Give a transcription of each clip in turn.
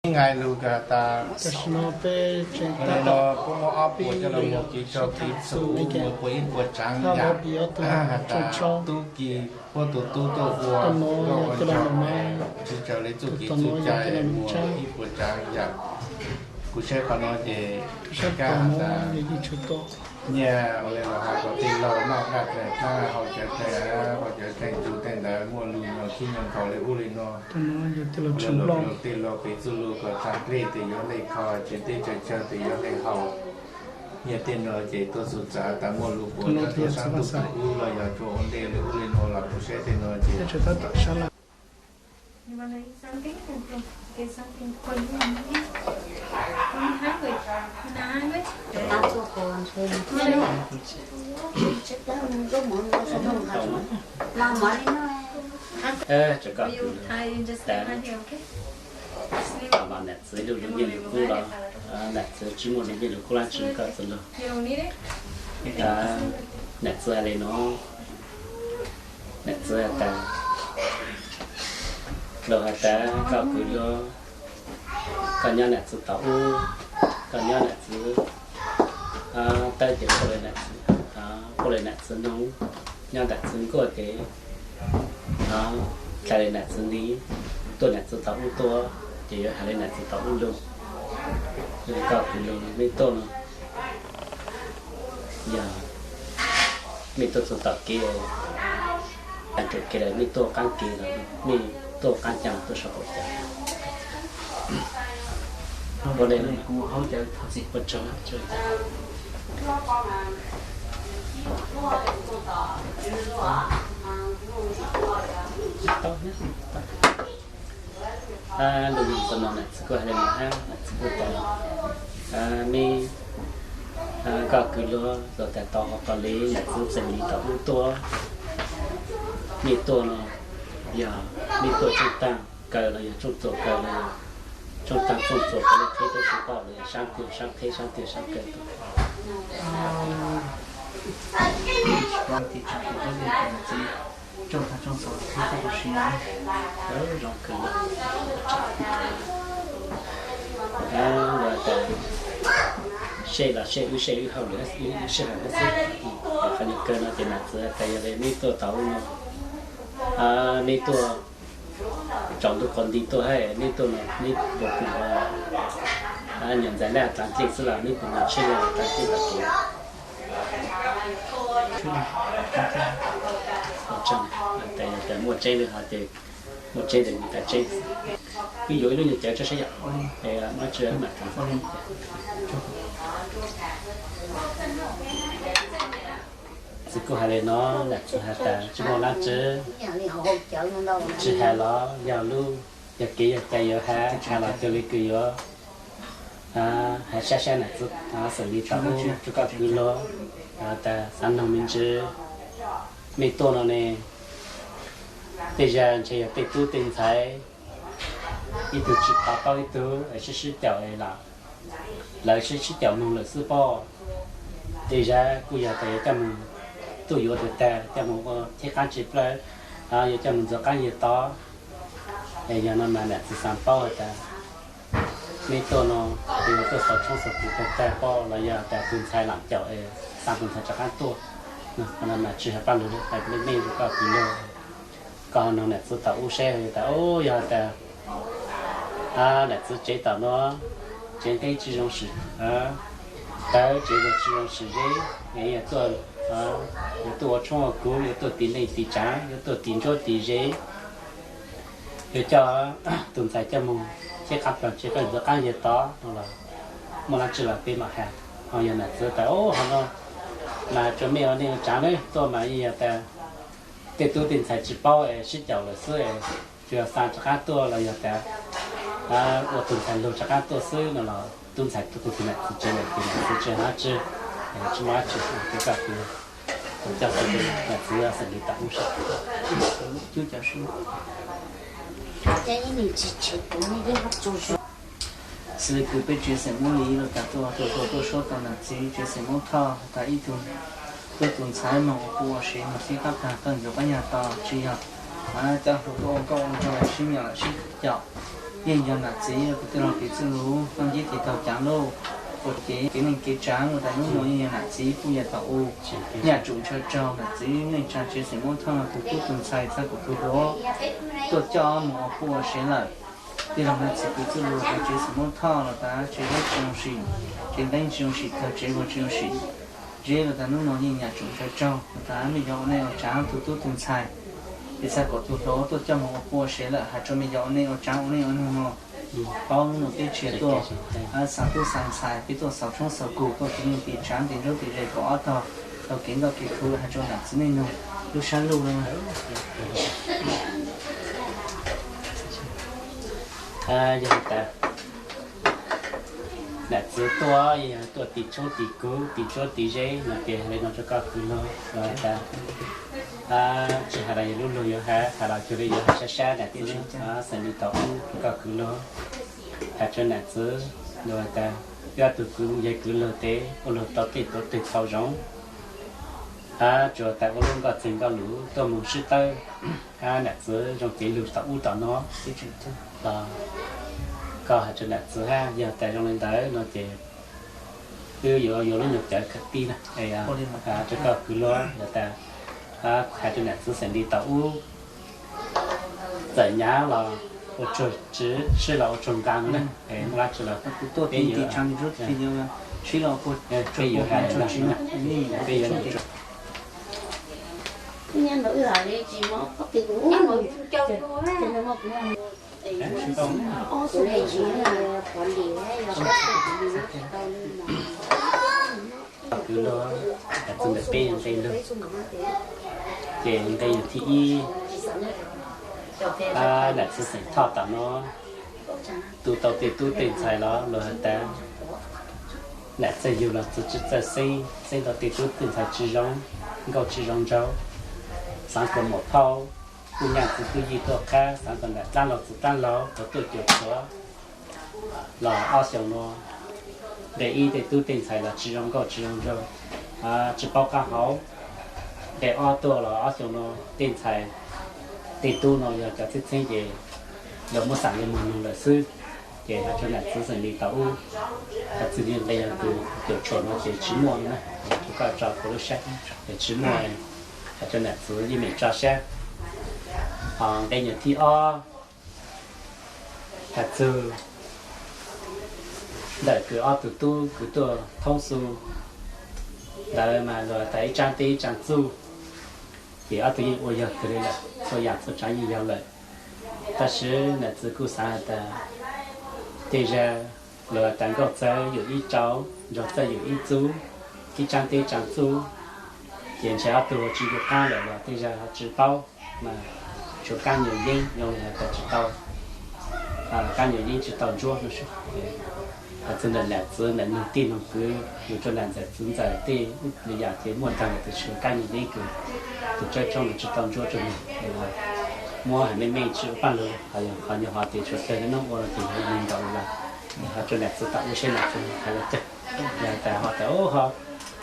Nqaij lug kag tas, tam sim no peb tseem tab tom pib lug sib tham txug ib ke, hab vov pim ob tug tsoom tshoob. Tus no yog koj los mam mab, tus tom no yog koj los mam tsab. Kuv saib qhov no ces, kuv saib tom no yog yeej tshwm tuaj. Nyiaj ua le los has kom tej laug noj nqaij dlawg, haus cawv dlawg, haus cawv dlawg tus tej ntawd muaj lug nyuag khib nyuag nkhaus li ub li no. Tej laug pem txuj lug kom tsaa dlej tes yuav dlej kho, tsev teb tsaws chaw tes yuav dlej haus. Nyiaj tej no ces tuaj txug txav tas muaj lug puas tuaj saab ntuj tus ub los yog tsuas ua ntej li ub li no los kuv saib tej no ces Niam txiv lug lug nyiaj lug kub los, niam txiv tsi muaj lug nyiaj lug kub lab tsi koj txug lug. Niam txiv hais li no, niam txiv has tas, lug has tas koj kwv luag, koj nyob niam txiv tau ub, koj nyob niam txiv tawb ces puab le niam txiv, puab le niam txiv noog, nyob niam txiv nkuaj ces dlhais le niam txiv nti, tuaj niam txiv tau ub tuaj ces yuav hais le niam txiv tau ub lug. Koj kwv luag mej tuaj no yog mej tuaj txug tom kev, txug kev lawm mej tuaj qaab kev los mej tuaj qaab caag tuaj saum qaum cav. Ua le kuv hauv cawv thov txim. Lug lug tam no niam txiv kuj hais le no hab, niam txiv kuj tas, mej, koj kwv luag los tas tau hov qos le niam txiv txeem li tau ub tuaj. Mej tuaj no yog mej tuaj tsooj taag kaw los yog tsooj txuas kaw los yog tsooj taag txooj txuas kaw le qheb tuaj sib pom los yog saab twg saab qheb saab twg saab kaw tuaj. Tsooj taag tsooj txuas qheb tuaj sib zoo kawg. Seb los seb wb seb wb hauj lwm wb sij hawm hab xwb. Qhov nyuag kawg no ces niam txiv tas yog le mej tuaj tau ub no, mej tuaj tsaus ntuj qaus nti tuaj hab mej tuaj no mej puas pum nyuam ntxhais naj taav dlej xwb los mej puas mus tsheb le taav dlej tom kev. Muaj tseeb le hov ces muaj tseeb tes mus taav tseeb. Wb yuav ib lub nyuag cawv tso saib yom. Muab tsi mam taav. Txiv kuj hais le no, niam txiv has tas tsi muaj dlaab tsi, tsi has los yog lub, yog kev yog cai yuav has, has los cuag le kws yuav has sab sab niam txiv xeem li tau ub rua koj kwv luag. Tas xaav noog me ntsis, mej tuaj no ne, tej zag ntshe yog tej tub tej ntxhais, ib tug tsi paub ib tug es sib sib caum es lawv sib sib caum moog lawm xwb pob. Tej zag kuj yog tas yuav coj moog tuaj yuav tag tag, coj moog ua thib qaab tsi plawg, yuav coj moog ntxuav qaab yawg tod. Es yog no mas niam txiv xaav paub has tas mej tuaj no, tuaj xauv tshoob xauv kuv tag tag pob los yog tas tus ntxhais laam caum es xaav tus ntxhais rov qaab tuaj. Qhov no mas tsi has paab lug le, tas mej mej rua koj kwv luag. Koj ho noog niam txiv tau ub seb has tas, yog has tas niam txiv tsev tom no tsev nqeb tsi zoo swm, tawv tsev tsi zoo swm zeb, yuav tuaj ua tshoob ua kuv, yuav tuaj tiv neej tiv tsaav, yuav tuaj tiv ntsuab tiv zeb, yuav coj tus ntxhais coj moog thib qaab plawg tsi plawg ntxuav qaab yawg tod no los muaj dab tsi los peb mam has. Ho yog nam txiv tas, Ub, ho no mas tsuas mej ua neej ua tsav ne, tuaj mas yeej yog tas tej tub tej ntxhais tsis paub es sib caum lawm xwb es tsuas yog xa rov qab tuaj los yog tas ua tus ntxhais lug rov qab tuaj xwb no los tub ntxhais tuaj tus nam txiv tsev lawm ces nam txiv tsis hais dab tsi, tsis muaj dab tsi, ces koj kwv coj xwb, nam txiv xeem Lis tom ub saib. Xws li kws peb tsev xeem Moob Lis los tas tuaj, tuaj tuaj suab tau nam txiv tsev xeem Moob Thoj tas ib tug, tuaj tus ntxhais moog ua pua ua sev moog sib qab plag koj ntxuav qab nyag tau tsis yog, mas coj lug tuaj ua nkauj ua nraug sib nyam sib caum, yeej yog nam txiv los kuv tej laug kev txwj lug koj ntsib tis taug caav lauj. Ua kev, kev neej kev tsav los tas hnub no yeej yog nam txiv pub yam tom u, nyam tsum ntshaw raug nam txiv neej tsa tsev xeem Moob Thoj tus tub tus ntxhais txog kuv tus hluas tuaj coj moog ua pua ua sev lawm. Tej laug nam txiv kev txwj lug tas tsev xeem Moob Thoj los tas tsev Moob tsis zoo sim, tsev Nteeb tsis zoo sim, tag tsev Nkaus tsis zoo sim. Zeb los tas hnub no yeej nyam tsum ntshaw raug los tas mej yuav ua neej ua tsav tus tub tus ntxhais, es txog kuv tus hluas tuaj coj moog ua pua ua sev lawm, has rua mej yuav ua neej ua tsav ua neej ua noog no, paub hnub no peb tsis tuaj xav tub xav ntxhais, peb tuaj xaus tshoob xaus kug, tuaj tiv neej tiv tsav ntes nruab ntes ze kaum ob tog, tau kev nkauj kev khuv, has rua nam txiv neej noog lub sab luj no. Yog tas nam txiv tuaj, yog tuaj tiv tshoob tiv kug tiv tsuab tiv zeb no ces hais li no rua koj kwv lug los tas, tsis has los yog lub lug yuav has, has los cuag li yuav has sab sab, nam txiv xeem Lis tom ub rua koj kwv lug, has rua nam txiv lug tas, peb ob tug kwv yog kwv lug tes ua lug tau tej tuav twg txhaum zoo, hab tsuas tas ua lub nkauj txeeg nkauj lus tuaj moog sib tawb, hab nam txiv zoo kev lug tom ub tom no los koj has rua nam txiv hab, yog tas zoo li ntawd no ces wb yuav yuav lub nyuag cawv khaws tij na, rua koj kwv lug los tas, has rua nam txiv xeem Lis tom ub, txawm nyab los ua tsuag tsiv, sib los ua tsuag nqaa na, muaj dlaab tsi los peb yuav, peb yuav has, peb yuav kwv lug, nam txiv ntawm peb yog nqe lug, ces nqe yog thib ib, nam txiv xeem Thoj tom no tu tau tej tub tej ntxhais los luag has tas nam txawj yug los txwv tsis txawj xeeb, xeeb tau tej tub tej ntxhais tsis zoo, nkauj tsis zoo nraug, xaav kuas muam phauj, kuj nyaj txwv kuj yij tuaj qhab, xaav kuas nam dlaab laug txwv dlaab laug tau tuaj cuam tshuam los ob xyoos nuav, nqe ib tej tub tej ntxhais los tsis zoo nkauj tsis zoo nraug, tsis paub qaab hauv. Nqe ob tuaj los ob xyoos nuav tej ntxhais tej tub no yog cov txheeb txheeb ces luag muab xam li muag noog lawm xwb. Ces has rua nam txiv xeem Lis tom ub, has txwv li nqe yog kws cuam tshuam no ces tsis muaj na, rua koj tso kuv lub sab, ces tsis muaj, has rua nam txiv yeej meem tso sab. Ho nqe nyuag thib ob, has txug ntawm kws ob tug tub kws tuaj thoob xu ntawd mas luag tas ib tsaab teb ib tsaab txuj, ces ob tug yeej ua yog kawg li lawm, txhua yam txhua tsaav yeej yog lawm. Tab sis nam txiv kuj xaav has tas tej zag luag tas nkauj txawv yus ib rau, nraug txawj yus ib txuj, ib tsaab teb tsaab txuj, ces ntshe ob tug tsis ncu qaab lawm los tej zag ho tsis paub, mas tshuav kaab nyuas yeeb zoo li has tas tsis tau, kaab nyuas yeeb tsis tau ntsuab no. Has txug ntawm nam txiv ntawm noog tij noog kwv, yug rua nam ntxawm txiv ntxawm tej lwm yam ces muaj nraag lawm tab sis kaab nyuas yeeb kws tug tsawb tshoob ntawd tsis tau ntsuab rua noog, muab has meej meej tsis ua paaj lug, ho yog qhov nyuag ho ces tshuav kawg noob ua no ces yog neeg nkaum lawm. Ho rua nam txiv tom ub seb nam txiv has le caag, yog tas ho tas ho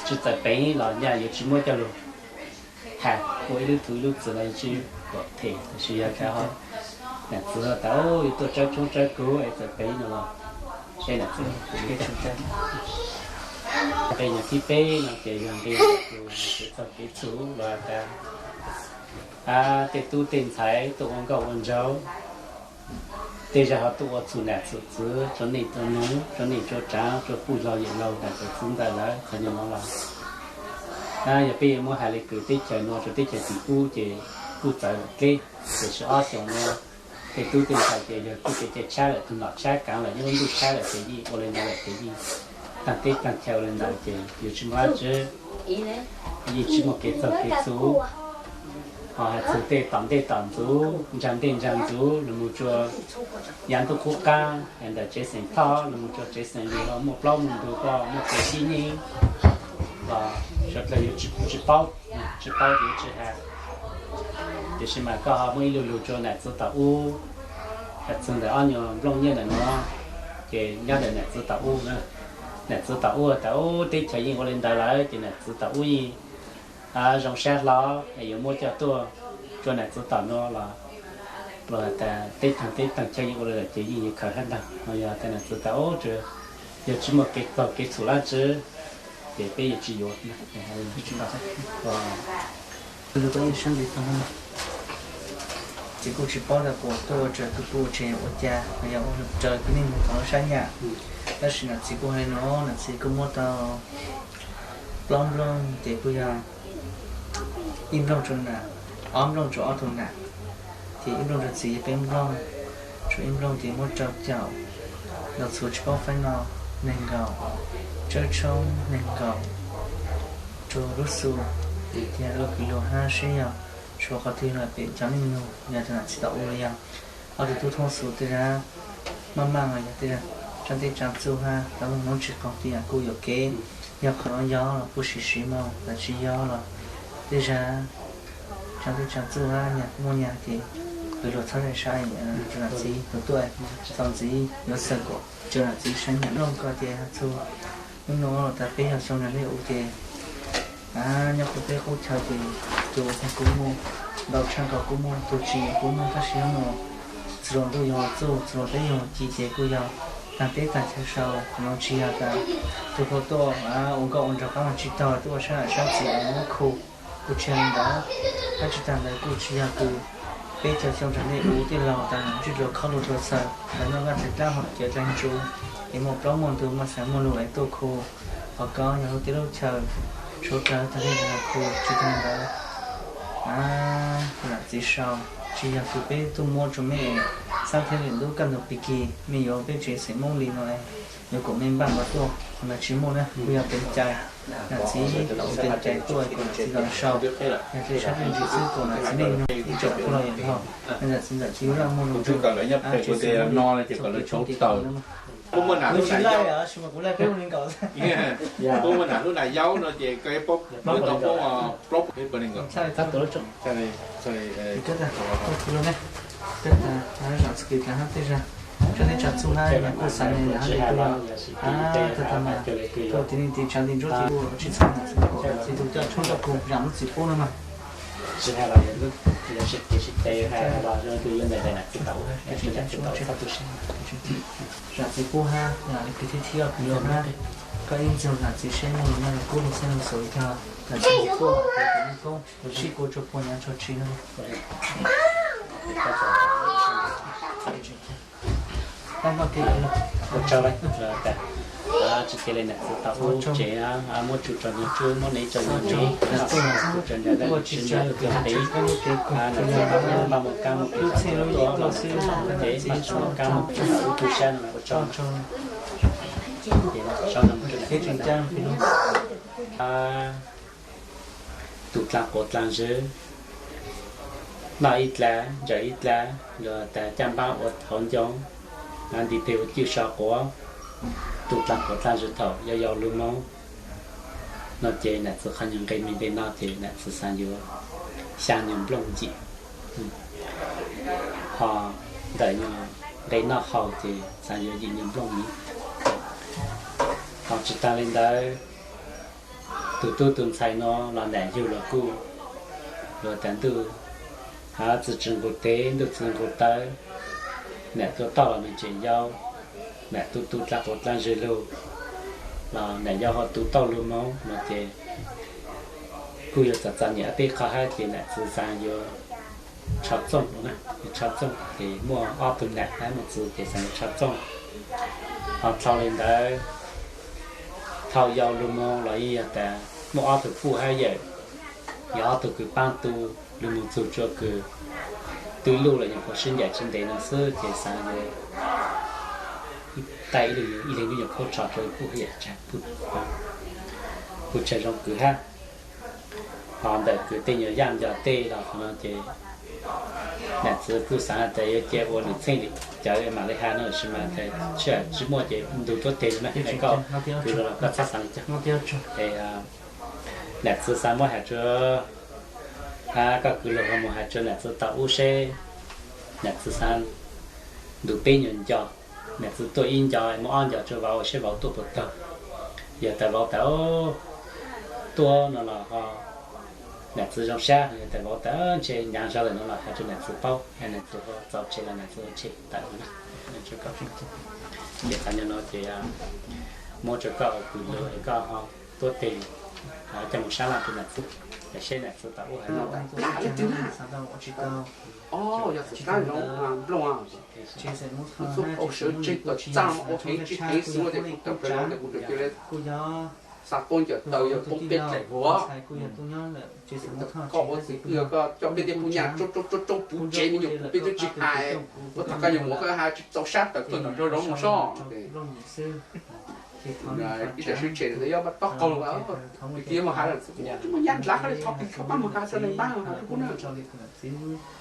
tsis txawm peev los nyaj yuav tsis muab coj lug has ua ib lub tug ib lub txwv los yuav tsis phem, tab sis yog tas ho nam txiv tas yuav tuaj tsawb tshoob tsawb kug es txawm peev no los seb nam txiv. Nqe nyuag thib peb no ces yog nqe kev txhaum kev txhum los tas tej tub tej ntxhais tuaj ua nkauj ua nraug, tej zag ho tuaj ua txhum nam txhum txiv rua neej rua noog, rua neej rua tsaav, rua puj laug yawm laug nam txiv ntxawm lawm qhov nyuag no los. Yog peb yuav muab has le kws teb chaws no rua teb chaws tim ub ces kuj txawv lawm dleb, tiam sis ob xyoos no tej tub tej ntxhais ces yog kuj kev cai tshab lawm, tug nom tshab kaav lawm, nyob lub ntuj tshab lawm ces yeej ua le ntawd lawm ces yeej Tag teb tag chaw li ntawd ces yus tsis muaj dab tsi, yeej tsis muaj kev txaug kev txhum. Ho hais txog tej tom ntej tom ntxuv, ntsa ntej ntsa ntxuv los mus rua yav ntuj qub qab, ntawm tsev xeem Thoj los mus rua tsev xeem Lis, ho muaj plaub muaj ntug, koj muaj kev sib nyiam los suav dlawg yuav tsis paub, tsis paub ces yuav tsis hais. Tiam sis mas koj ho muaj ib lu lug rua nam txiv tom ub, hais txog ntawm ob nyuag nplooj nyiaj ntawm no, ces nyob ntawm nam txiv tom ub na. Nam txiv tom ub tas ub teb chaws yeej ua li ntawd lawm ces nam txiv tom ub yeej zoo sab hlo es yuav muab coj tuaj rua nam txiv tom no los, los tas teb tag teb tag chaw yeej ua li lawm ces yeej yuav khaws hab ntag. Ho yog tas nam txiv tas ub, yog tsis muaj kev txaug kev txhum dab tsi ces peb yuav tsis yuav. Txiv kuj tsis paub tas kuv tuaj ua raws tus tub ua tsev ua cas, yog ua raws tus neeg mus thov sab yam. Tab sis nam txiv kuj hais no, nam txiv kuj muab tau plaub nplooj ces kuj yog ib nplooj rua nam, ob nplooj rua ob tug nam, ces ib nplooj rua txiv, peb nplooj, tshuav ib nplooj ces muab rau caum, los txhua tsis paub feeb no nees nkaum, tsawb tshoob nees nkaum rua lub xu, ces tias lub kws lug hab seb yog tshuav qhov twg los pem cov neej nug, yog rua nam txiv tom ub los yog ob tug tub thoob xu tej zag maj maj los yog tej zag tsav teb tsav txuj hab tau lub noob tsis qaug tias kuj yuam kev, yog qhov no yog los kuj siv siv moog, los tsis yog los tej zag tsav teb tsav txuj hab nyag kuj muaj nyag ces kws lug txhob zais sab, rua nam txiv tus tuaj txuas ntxiv yuav xaws kom rua nam txiv sab nyam. Nplooj ko ces txhua nub nua los tas peb caug xyoo nrag dlej u ces nyob qub teb qub chaw ces tus ua txag kuj muaj, ntau tshaj ko kuj muaj, tus tsis kuj muaj, tab sis nub nua txhua ntuj yog txuj, txhua teb yog ci ces kuj yog tag teb tag chaw sau, qhov no tsis yog tas tus hluas tuaj ua nkauj ua nraug qab mas tsis tau, tuaj ua sab nam sab txiv es muab khu, kuj tsis yog li ntawd. Tab tsis tag ntawd kuj tsis yog kws peb caug xyoo nrag dlej u tej laug tas ntswj dlua khob lug dlua txhaws, lawv noj nqaij txhais dlaab hom cawv dlaag ntsuv, es muaj plaub muaj ntug muaj xaav muaj lug es tuaj khu, qhov ko yog lub teb lub chaw suav dlawg tag li ntawd khu. Tsis tag ntawd nam txiv sau, tsis yog kws peb tuaj muab rua mej xaab thiab lwm ntub kaj ntug pig kig mej yuav peb tsev xeem Moob Lis no yuav kuas mej npaj npav tuaj, qhov ntawd tsis muaj na, kuj yog teev cai. Nam txiv ua teev cai tuaj kuas nam txiv los sau, yog tej sab tej ntsis xwb kuas nam txiv neej nug ib tsoom kuj los yam dhau, nam txiv ntawm txiv laj muaj lug nrug, tsis xwb no ces txhob kev txhob kev tau na. Kuv tsis laij, tsis mas kuv laij peb puas nees nkaum. Kuv muaj nam lub nam yaub no ces koj paub, tau paub plaub puas nees nkaum. Koj tug lug ne, peb tas zam txuj kev dlaag hab tej zag, tso teb tso txuj hab yam kuj xaav ne yam hab li kuj los, tag tag mas kuj tiv neej tiv tsaav nti ntsuab tiv kuj tsis txhob nam txiv kuj tsis tug coj tshoob rau kuv zam lub txim pub no mas. Zam txim pub hab, kws thib thib ob kws lug hab, koj ib ntxoog zam txim seb muaj lug noj lug kub lug xeeb lug xus li kag, zam txim kuj sib kuv tsuag puag nyav tsuag tsi no. Ua tsaug le, tag tsis kev le nam txiv tau ub tsev, muab tsu tso nyuag tsu, muab nev tso nyuag nev, tso nyuag dab tsi nyuag tug qev, nam txiv tau ub npaj muaj kaab muaj kub tuaj, npaj muaj kaab muaj kub tau ub tu sab no ua tsaug. Ces sau no mus rau nam txiv tau ub. Tus dlaag quav dlaag zws, noj ib dlaag ntsaws ib dlaag, luag tas caj npaab ua hauv ncoo, nti peg ua cwj so quav. Tus dlaag quav dlaag zws thaum yau yau lug moog no ces nam txiv qhov nyuag nqe me npe no ces nam txiv xaav yuav xyaa nyuag nplooj yim, ho ntawm nyuag nqe noj haus ces xaav yuav yim nyuag nplooj yim. Ho tsis taag le ntawd, tus tub tus ntxhais no los nam yug los kuj, luag tas ntuj txwv tsis nqus tev ntuj txwv nqus taw, nam tuaj toj los nws tseem yau, nam tu tu dlaag quav dlaag zws lug los nam yau ho tu tauj lug moog no ces kuj yuav txom txom nyem ob peb qho hab ces nam txiv xaav yuav tsho txooj, yuav tsho txooj ces muaj ob tug nam hab muaj txiv ces xaav yuav tsho txooj. Ho dlhau le ntawd, thaum yau lug moog los yeej yog tas muaj ob tug puj hab yawm, yog ob tug kws paab tu lug moog txug tsua kws twb luj los nyuam qhuav sib ncaim tsis ntev no xwb ces xaav yuav Thaij ib leeg ib leeg lub nyuam khaub tsho rau kuj yam tsag, kuj tsag zoo kwv hab. Ho ntawm kwv tej nyuag yaj nco tej los qhov no ces nam txwv kuj xav tas yuav cia ua lwm txheej li cawv mam li has no, tab sis mas tsis muaj ces ntug tuab teg na, koj kwv los koj txhob xav li cas. Es nam txwv xav muab has rua, koj kwv lug ho mus has rua nam txwv tom ub seb nam txwv xav ntug peb nyuag nco, nam txwv tuaj ib nco muab ob nco rua vauv seb vauv tuaj puas taug. Yog tas vauv tas tuaj no los ho nam txwv zoo sab, yog tas vauv tas ntshe hnyav zog lawm no los has rua nam txwv paub, nam txwv ho txaus tseg los nam txwv tseg tawm no na. Ces qhov nyuag no ces muab rua koj ua kws lug es koj ho tuab teg coj mus sab laj rua nam txwv, seb nam txwv tom ub has no. Yog txwv kab zoo nplooj, txwv tau sawv tseg tom txaj ua heev tsis heev xwb no ces kuv tawm plaws no ces kuv tseem cia li xa poob ncaws taw yog poob peb dlaim huv. Koj ua txiv pwj koj coj peb tej phoob nyaj roob roob puv tsev me nyuam puv peb twb tsis hais, ua thaum koj nyuam mus koj has tsis txaus sab tawm tuaj nram nraug zoov mus sob. Ib tsam sib tshem nws yuav tob qaug, ib pliag mas has tsis muaj nyab nrad, qhov li thov pib koj pab mus has rua neeg npab has rua kuv na.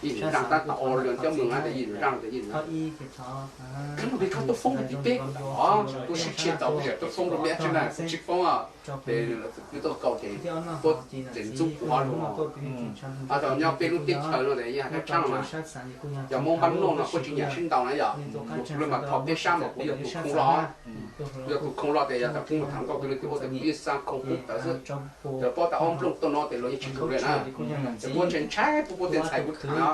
Ib zaaj tab tom ua lug coj mus na, ib zaaj tes ib zaaj. Koj tuaj foob tim peb kuv, kuv sib tshem tau kuv tseem tuaj foob rua peb tsi na, kuv tsis foob os. Ces kwv tuaj kaus ces puab tseem ntxub kuv hov lug. Ho thaum nyob peb lub teb chaws no ces yeej hais tau tshaj mas, yog Hmoob npab noj no puab tsis nyiam sib ntaus na yom. Kuv le mas thov peb sab mas kuv yog tus khoo loj, yog tus khoo loj ces yog tas kuv mus tham nkauj kwv lug ces ua tas kuv yeej xa khoo pub tawv xwb. Ces puab tas ob nplooj tuaj no ces luag yeej tsis lug le na. Ces puab ntshai ntshai puab, puab tej ntxhais kuv tham no,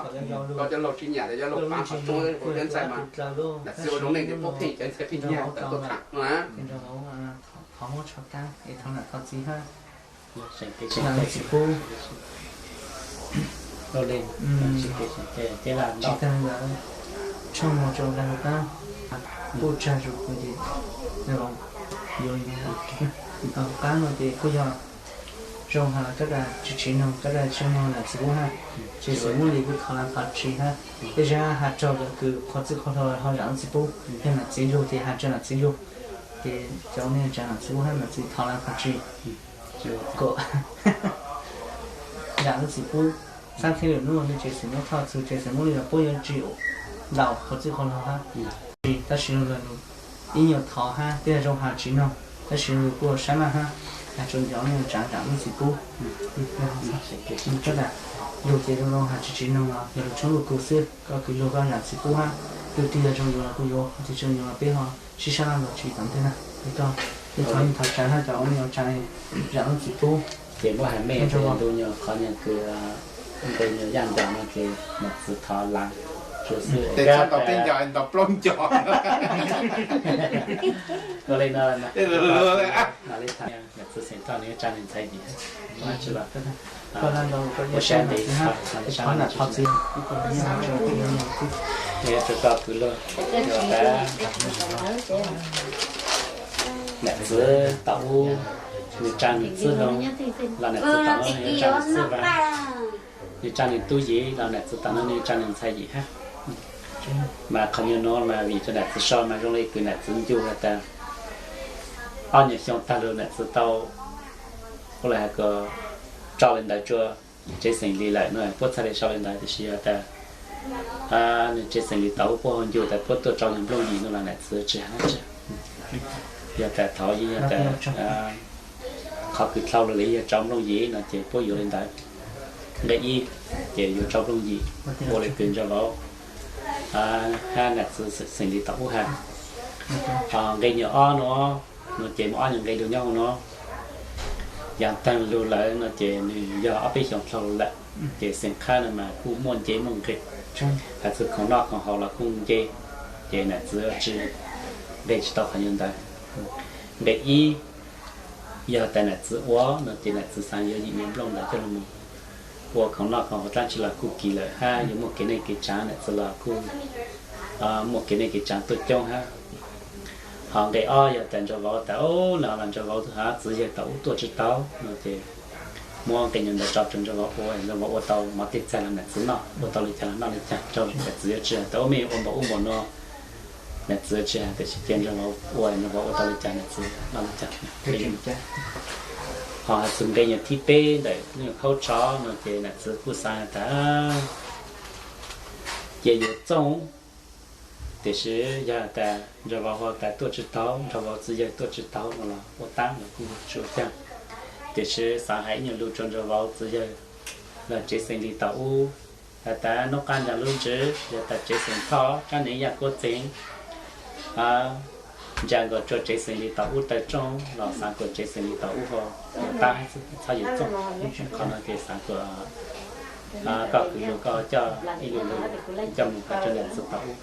koj cov laug tsis nyiam ces cov laug paav qhov tsob kuv cov ntxhais mas, nam txiv ua zoo neej ces puab pheej cov ntxhais pheej nyiam tawm tuaj tham no na. Txiv pub, tsis tag li ntawd, tshooj mus rau nqe hauv qab, kuj tsag zuj zus ces, hauv qab no ces kuj yog zoo has los kab tas tsis tsis noog, kab tas tsis noog nam txiv pub hab, tsis xav muab li kuj thov leej qhov tsis hab. Tej zaum has raug lawm kws qhov txwj qhov hlo ho zam lub txiv pub, yog nam txiv lug ces has rua nam txiv lug, ces cov ua neej tsav nam txiv pub hab nam txiv thov leej qhov tsis kom zam lub txiv pub. Xab thib lwm nub nwg tsis xav muab thoj txug, tsis xav muab li los puab yuav tsis ntaus qhov txwj qhov hlo hab. Tab sis lug ib nyuag thov hab tej zoo has tsis noog, tab sis lug kuj sab laj hab, has rua cov ua neej tsav zam lub txiv pub. Kab tas lug ces zoo zoo has tsis tsis noog los yog lug tshoob lug kug xwb, koj kws lug koj zam txiv pub hab. Twg twg yog zoo yuav los kuj yuav, twg tsis zoo yuav los peb ho sib sab laj ntaus tsis tom ntej na. Koj, thov yeej thov tsav hab cov ua neej ua tsav zam lub txiv pub. Ces muab has mej ntu nyuag qhov nyuag kws nqe nyuag yaj nco no ces nam txiv thov laav tsuav xwb. Tes txhob ntaus peb nco, ntaus plaub nco. Ua li no, nam txiv xeem Thoj nws yuav tsa nws ntxhais yim hab. Ua sab ntev, ua sab ntev, nws yuav tsum koj kwv luag, nam txiv tom ub nws tsa nws txwb loo los nam txiv tom no nws yuav tsa nws txwb va. Nws tsa nws tub yev los nam txiv tom no nws tsa nws ntxhais yim hab. Mas qhov nyuag no mas vim rau nam txiv so mas zoo li kws nam txiv ncu has tas ob nyuag xyoo tag lug nam txiv tau ua li has kom tso li ntawd rua tsev xeem Lis lawm no puab txhaj li sau li ntawd, tiam sis has tas nws tsev xeem Lis tau puab ho ncu tas puab tuaj rau nyuag nplooj yim no los nam txiv tsis has tsi. Yog tas thaum yog tas qhov kws dlhau lug li yog rau nplooj yim no ces puab yuav li ntawd. Nqe ib ces yuav rau nplooj yim, ua li kws nraug vauv hab nam txiv xeem Lis tom ub has. Nqe nyuag ob no, no ces muaj ob nyuag nqe lug nyob hauv no. Yav tag lug lawm no ces nws yog ob peb xyoos dlhau lug lawm, ces xeem Qhab no mas kuj muaj nce muaj nqeg, has txug khoom noj khoom haus los kuj nce, ces nam txiv tsis nqe tsis tau qhov nyuag ntawd. Nqe ib, yog tas nam txiv ua no ces nam txiv xaav yuav yim nyuag nplooj ntawd coj lug mus ua khoom noj khoom haus dlaab tsi los kuj kis lawm hab yuav muaj kev neej kev tsaav, nam txiv los kuj muaj kev neej kev tsaav tuaj coob hab. Ho nqe ob yog tas nraug vauv tas ub no los nraug vauv hab txiv yawg tom ub tuaj tsis tau no ces muab nqe nyuag ntawd tso rau nraug vauv ua, nraug vauv ua tau mov tej txaig los nam txiv noj, ua tau li cas los noj li cas, rau tas txiv yuav tsis has tas ub mej ua npaum ub npaum no Nam txwv tsis hais tiam sis ces nrog vauv ua, nrog vauv ua tau li cas nam txwv ua li cas. Ho hais txog nqe nyuag thib peb ntawm lub nyuag khaub tsho no ces nam txwv kuj xav has tas ces yuav txooj, tiam sis yog has tas nrog vauv has tas tuaj tsis tau, nrog vauv txiv yawg tuaj tsis tau no los ua tab los kuj tsis ua cas. Tiam sis xav hais ib nyuag lus rau nrog vauv txiv yawg los tsev xeem Lis tom ub, has tas nub qab ncav lub ntsws yog tas tsev xeem Thoj, Tsab Neeb, Yaj Kuab, Txeev, ntsia nkaus rua tsev xeem Lis tom ub taw rooj los xaav kuas tsev xeem Lis tom ub ho tab txhob yuav txooj. Qhov no ces xaav kuas koj kwv lug koj coj ib lub lug coj moog khaws rua nam txwv tom ub.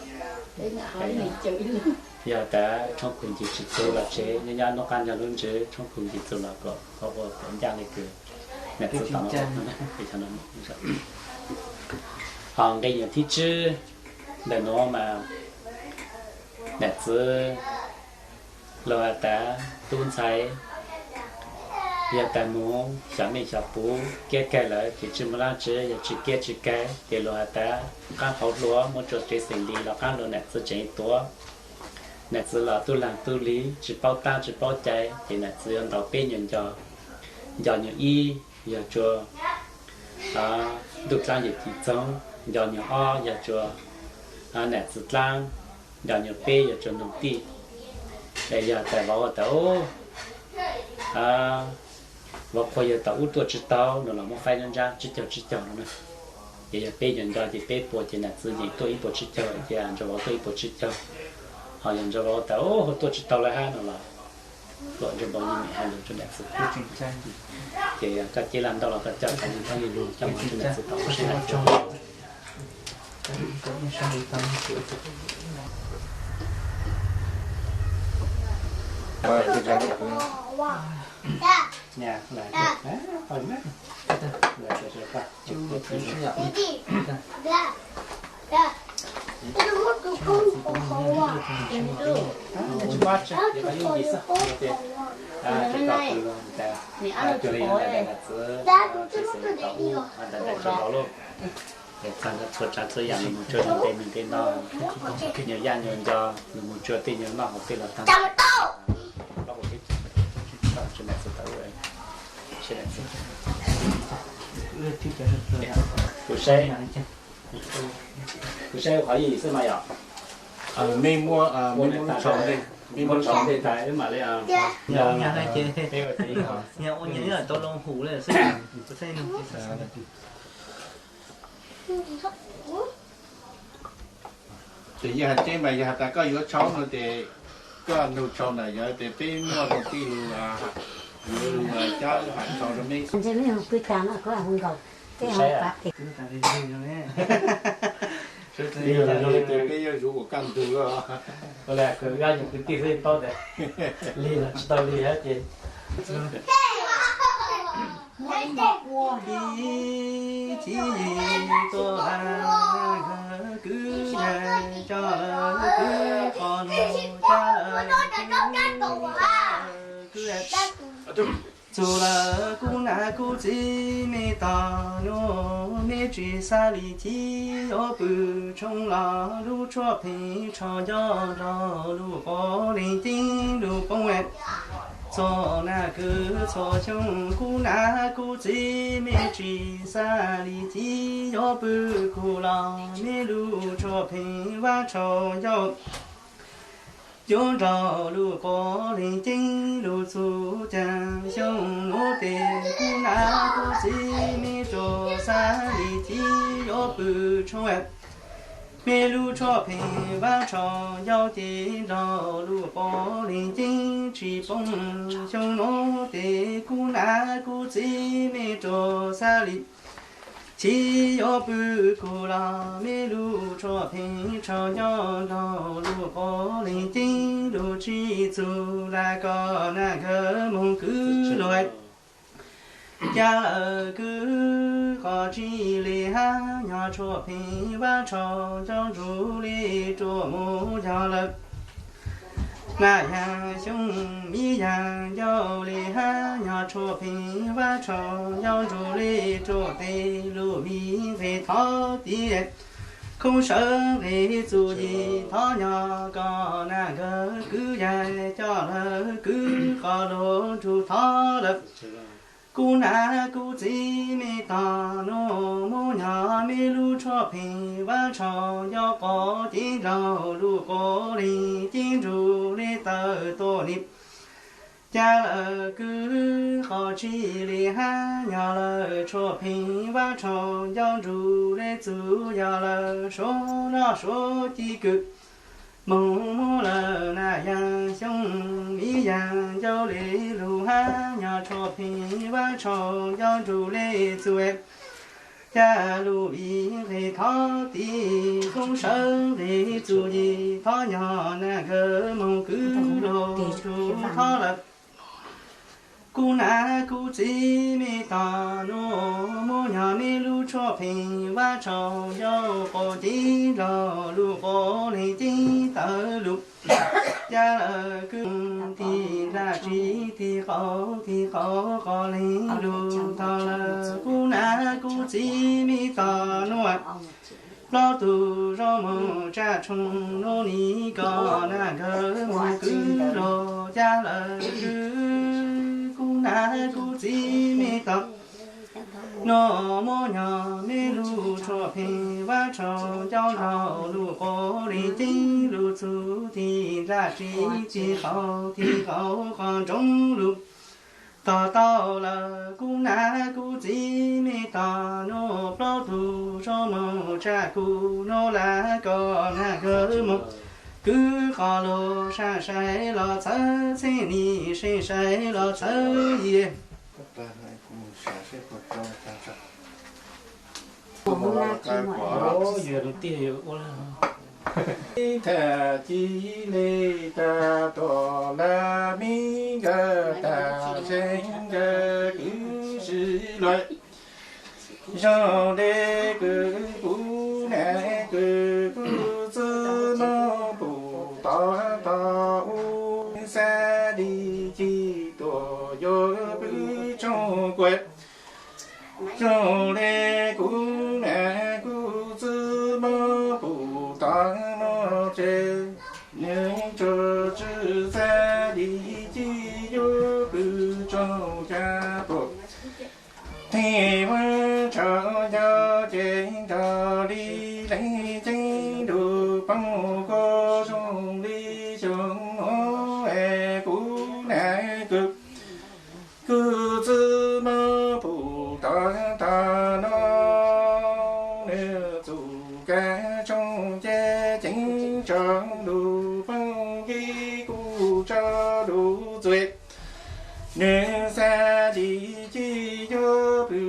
Yog tas tshoob kug ncig tsis txug los tsev, nyob nyob nub qab ncav lub ntsws tshoob kug ncig txug los kom ho ua kom ncaj le kws nam txwv tom no. Ho nqe nyuag thib tsib ntawm nuav mas nam txwv lug has tas tub ntxhais, yog tas moog xyom mej xyom puv kiab kag lawm ces tsi muaj dlaab tsi, yog tsi kiab tsi kag ces lug has tas qaab hauv hlua muab rua tsev xeem Lis los qaab hlua nam txwv tseem tuav. Nam txwv los tub laag tub lig tsi paub tab tsi paub cai ces nam txwv yuav ntaus peb nyuag nco. Nco nyuag ib yog rua ntuj dlaab yawm ci txoog, nco nyuag ob yog rua nam txwv dlaab, nco nyuag peb yog rua noog tij. Es yog tas vauv tas vauv qhua yawg tom ub tuaj tsi tau no los muab faib nruab nrab tsib caug tsib caug no na. Ces yog peb nyuag nco ces peb puas ces nam txwv yeem tuaj ib puas tsib caug, ces nrog vauv tuaj ib puas tsib caug. Ho yog nrog vauv tas ub tuaj tsi tau lawm hab no los luam nrog vauv yeej meem has lug rua nam txwv. Ces koj ceb laj ntau los koj coj qhov yeej tau yeej lug coj moog rua nam txwv tau seb nam txwv Txhua tsav txhua yaam lug moog tsua ntev ntev ntev no, nyuag yaj nyuag nco lug moog tsua tej nyuag noj haus tej los taag. Kuv saib, kuv saib qhov yim xwb mas yom. Mej muab, mej muab lub tshau ntej, mej muab tshau ntej tas wb mam li. Ces yog has teb mas yog has tas koj yuav tshau no ces koj nug tshau ntawm yog tias peb muaj tij lug yuav lug cab has tshau rua mej. Peb yuav zuv ua kaj ntug. Lig los tsis tau lig hab ces ib txhij tuaj kwv yawg coj lawv kwv qhov nuav coj lawv kwv kwv txug lawv kuv nam kuv txiv mej tog nuav mej tsis xav li ci yuav pw tshoob los lub tshuaj pheej tsho nco nrog lub quav leej ceeb lub poob txhua nag kwv txhua xyoo kuv nam kuv txiv mej tsis xav li ci yuav pw kug los mej lub tshuaj pheej vaj tsho ncauj yuav nrog lub quav leej ceeb lub txhua caag xyoo nuav tes kuv nam kuv txiv mej tsis xav li ci yuav pw tshoob mej lub tshuaj pheej vaj tsho ncauj ces nrog lub quav leej ceeb tsis poob xyoo nuav tes kuv nam kuv txiv mej tsis xav li ci yuav pw kug los mej lub tshuaj pheej tsho ncauj nrog lub quav leej ceeb lub tsis txug lawm koj nam nkawd moog kwv lug ca lawm kwv qhov tsis li hab nyob tshuaj pheej vaj tsho ncauj ntsug li ruam mus yog lawm. Nag yaag xyoo mi yaag ncauj li hab nyob tshuaj pheej vaj tsho ncauj ntsug li ruam tes lub mi nqes thov tis Khoob sawv nqis txuj yim thov nyo kom nag nkawd kwv yaig coj lawv kwv qos lug nrug thov lawm. Kuv nam kuv txiv me tog nuav muab nyo me lug tshuaj pheej vaab tsho nco quav cev nraug lug quav leeg cev nrug le tawm tuab nim. Ca lawm kwv qos tsi le hab nyo lawm tshuaj pheej vaab tsho nco nrug le txuj yog lawm suav noj suav ci kws moog muab lawm nag yaag xyoob miv yaag ncau le lug hab nyo tshuaj pheej vaab tsho nco nrug le txuj ca lug vim nqes thov tim khoob sawv nqis txuj yim thov nyo nag nkawd moog kwv lug tug thov lawm. Kuv nam kuv txiv me tog nuav muab nyo me lug tshuaj pheej vaab tsho nco quav cev nraug lug quav leeg cev tawm lug. Ca lawm kwv moog tig nraj tsi tig qau tig qau qos leeg lug tog lawm kuv nam kuv txiv me tog nuav. Plaub tug zoo moog tsaj tshooj nuav nim kom nag nkawd moog kwv lug ca lawm kwv kuv nam kuv txiv me tog. Nuav muab nyo me lug tshuaj pheej vaab tsho nco nraug lug quav leeg cev lug txug tig nraj tsi tig qau tig qau qos nroov lug tog tau lawm kuv nam kuv txiv me tog nuav plaub tug zoo moog tsaj kuv nuav lawm kom nag nkawd moog kwv qos lug saib saib los txhawb txheej nim saib saib los txhawb yim. Tham ci le tag tuam lawv me nkawd tham tseeb nkawd kwv si luag. Zoo le kws kuv nam kws kuv txwj moog pum tod tog ub xab li ci tuam yuav pw tshooj kuam. Zoo le kuv nam kuv txwj moog pum tod moog tsev, nws tsuas tsw xab li ci yuav pw tshooj ca puam. Theej vaab tsho nco ces nrog li leej ceeb nrug poob kuv zoo li xyoo es kuv nam kws kuv txwj moog pum tod tog nuav, nws txuj kag tshooj ces ceeb tso lug poob kib kuj tso lug txuj. Nws xab li ci yuav pw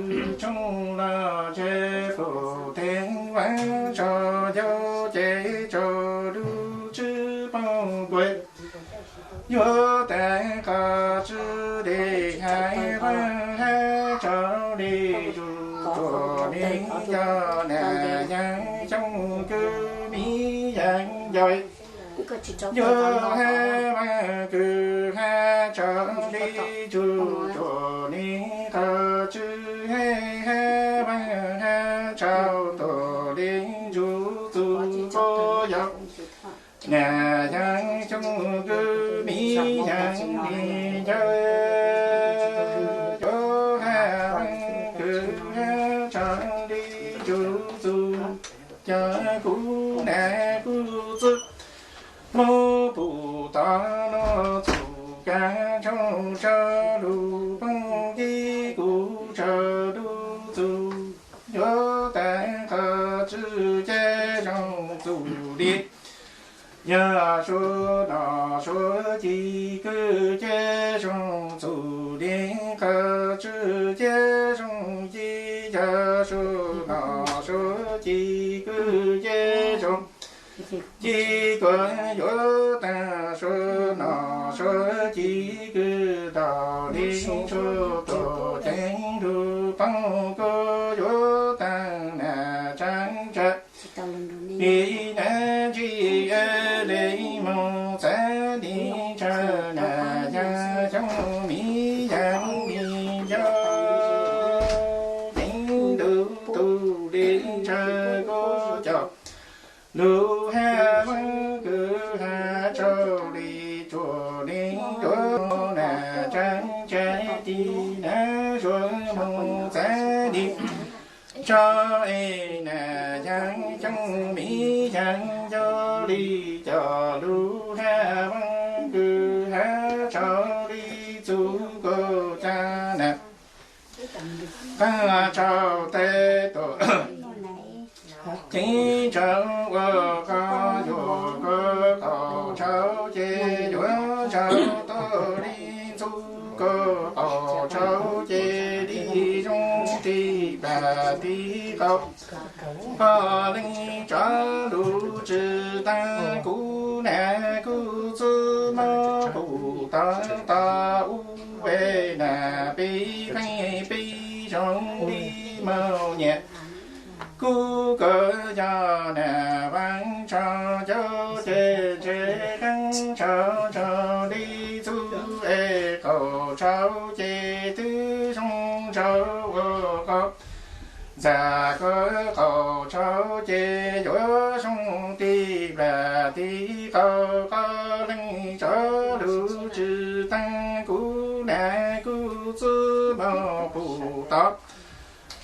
tshooj los tsev pum theej vaab tsho nco ces tso lug tsw poob kuam. Yuav tag qos tsw le hab vaab hab tsau le tsuj tsuam le nco nam yaag xyoo kws miv yaag nco. Yuav hab vaab kws hab tsau le tsuj tsuam le qos tsw hab hab vaab hab tsau tuam le ntsuj txuj kuj yog. Nam yaag xyoo kws miv yaag le nco, yuav hab vaab kws hab tsau le tsuj txuj, cov kuv nam kuv txwj moog pum tod nuav txuj kag tshooj tsau lug poob kib kuj tsau lug txuj. Yuav tag qos tsw ces zoo txuj li. Yog suav nom suav ci kwj ces zoo txuj li, qos tsw ces zoo ci. Yog suav nom suav ci kwj ces zoo ci kuj yuav tag suav nom suav ci kwj tog li suav tuam ceeb lug poob kuj yuav tag nam tsaab tsa. Li nam ntsis le moog txav li ntshaw nam yaag xyoo miv yaag li nco, ceeb lug tug li ntshaw kuj coj. Tis na zuag mus txav dim tso es na yeeb xyoob miv yeeb yog li cov lus hab vaab kws hab tsaus li txuj kaus ca na. Qaab tsaus tes tuam ceeb tsaus ua qhov yuav koj qaum tsaus ces yuav tsaus tuaj li ntxuj kaus qaum tsaus ces li zoo ris plag tiv qaum. Koj leej tso lus tswv taag kuv na kuv txwj moog pum tod tod ub es na peb pheej peb zoo li moog nyiam. Kuv kawg yog na vaab tsaus cov ces ntshe qaab tsaus tsaus li ntxuj es qaum tsaus ces twb zoo tsaus ua qhov ntxag koj qaum tsaus ces yuav zoo tis plag tiv qaum. Koj leej tso lus tswv taag kuv na kuv txwj moog pum tod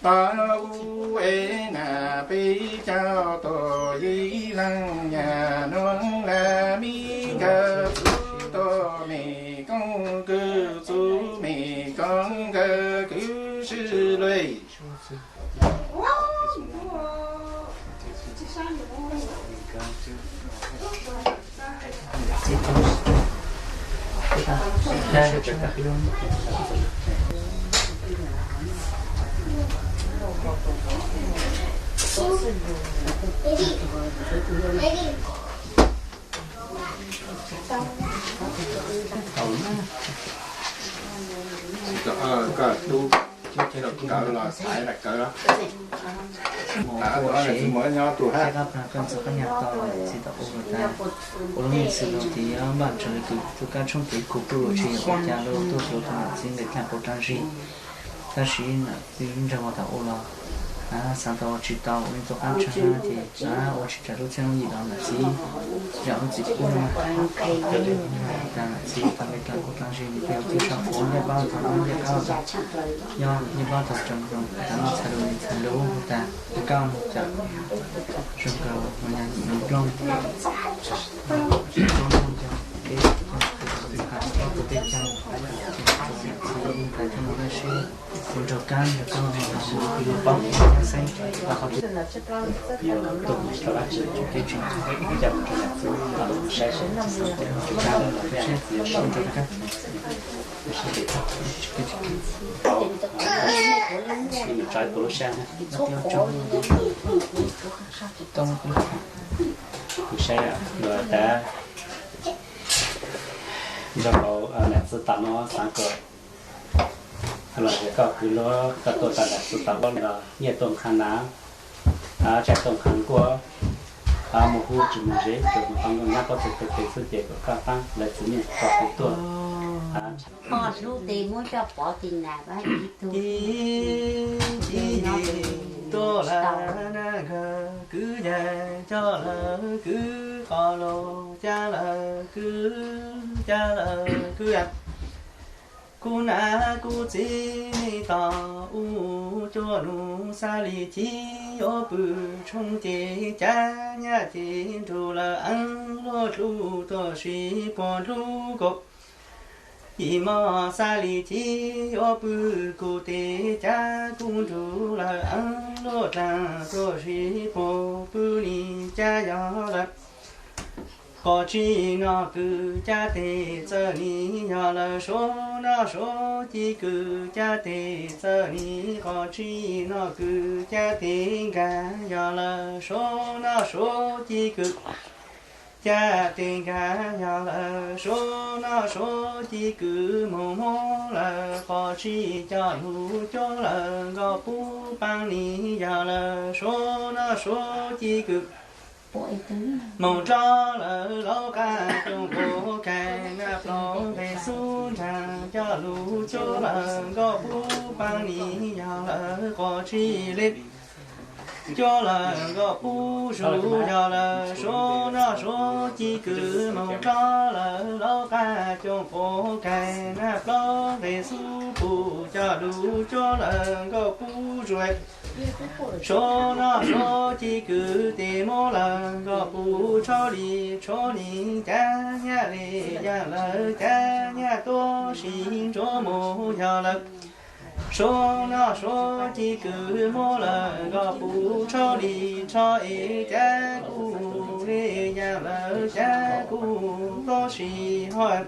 tod ub es na peb caug tuam yim leej nyam nuav la mib nkawd txwv tuam mem koob kws txwv mem koob nkawd kwv sw luj. Koj tub, kawg los xaiv kawg los. Ua tsev, koj txug koj nyag tau txiv tau ua tas, ua lub neej xwb los ces npaj tso li kws tub kab tshoob kev kuv pw ua tsev ua cas los tuaj hluas rau nam txiv nqe dlaab qau dlaab zig. Tab sis nam txiv nrug ua tau ua los, xaav tau ua tsis tau ua tub kab tshoob ces ua tsis raws lub txheeb lub yim los nam txiv zam lub txim pub no. Tas nam txiv tau nqe dlaab qau dlaab zig nws pheej ua tib sab fuv ncej paab tau ncej paab tau, ncej paab tau tsoom zoo tas noj txhais lus ntxhais lus tas nws kab mus cawm zoo nkauj ua nyag nyob nplooj. Tub nug cov kev coj tus txiv qha tsis paub tus teb caug, txiv ntxais coj mus dab sib ua nraug kab nraug kab mus mus hu yuav paub mus nyab xeeb los qhov tsis yog tug tau dab tsi tsoom kev tseem coj mus rau yam txwv los saib seb txiv xeeb tsis kab los saib txiv ua nraug kab. Tsis tau lub sab na. Tau kuv saib luag tas nrog hauv nam txiv tam no xaav kom los yog koj kwv luag koj tuaj tau nam txiv tam luag los nyiaj tuaj nqha nas, tsaim tuaj nqha nkuaj, mus hu tsis mus zes tsuas mus tau nkooj nyab paub txog tes tes xwb ces kom koj paab lawv txiv neej koj kwv tuaj. Koj hlub tes muab coj pov tis nas ib tug. Tuaj lawm na nkawd kwv yawg coj lawm kwv qos los cab lawm kwv cab lawm kwv yawg. Kuv nam kuv txiv nej tos u cuaj nus xab li chib yuav pw tshoob ces cab nyab ces nrug lawv eeb luaj dlub tuaj sib puag dlub kaum. Yim mos xab li chib yuav pw kuv tes cab kuv nrug lawv eeb luaj dlaag tuaj sib puag pw li cab yog lawm. Qos tsib noj kws cab tes txawj li yog lawm suav noj suav ci kws cab tes txawj li qos tsib noj kws cab tes nkag yog lawm suav noj suav ci kws. Cab tes nkag yog lawm suav noj suav ci kws moog moog lawm qos tsib coj lug cuab lawm nkoj pub paab li yog lawm suav noj suav ci kws. Moog rov lawm lauv qab rooj kaus kais naj plaub nqe xub nraag coj lug cuab lawm nkoj pub paab li yog lawm qos tsib le. Cuab lawm nkauj pub zus yog lawm, suav noj suav ci kwv moog tso lawm, laub qab coom quav kaig naj plaub nqes xub pum coj lug cuab lawm nkauj pub zus. Suav noj suav ci kwv tes muab lawm nkauj pub tshaub li tshuav ni, cav nyaj le yaam lawm cav nyaj tuab si ntsuav mus yog lawm. Suav noj suav ci kwv muab lawm nkauj pub tshaub li tsho es cav kuj le yaam lawm cav kuj tuab si hov.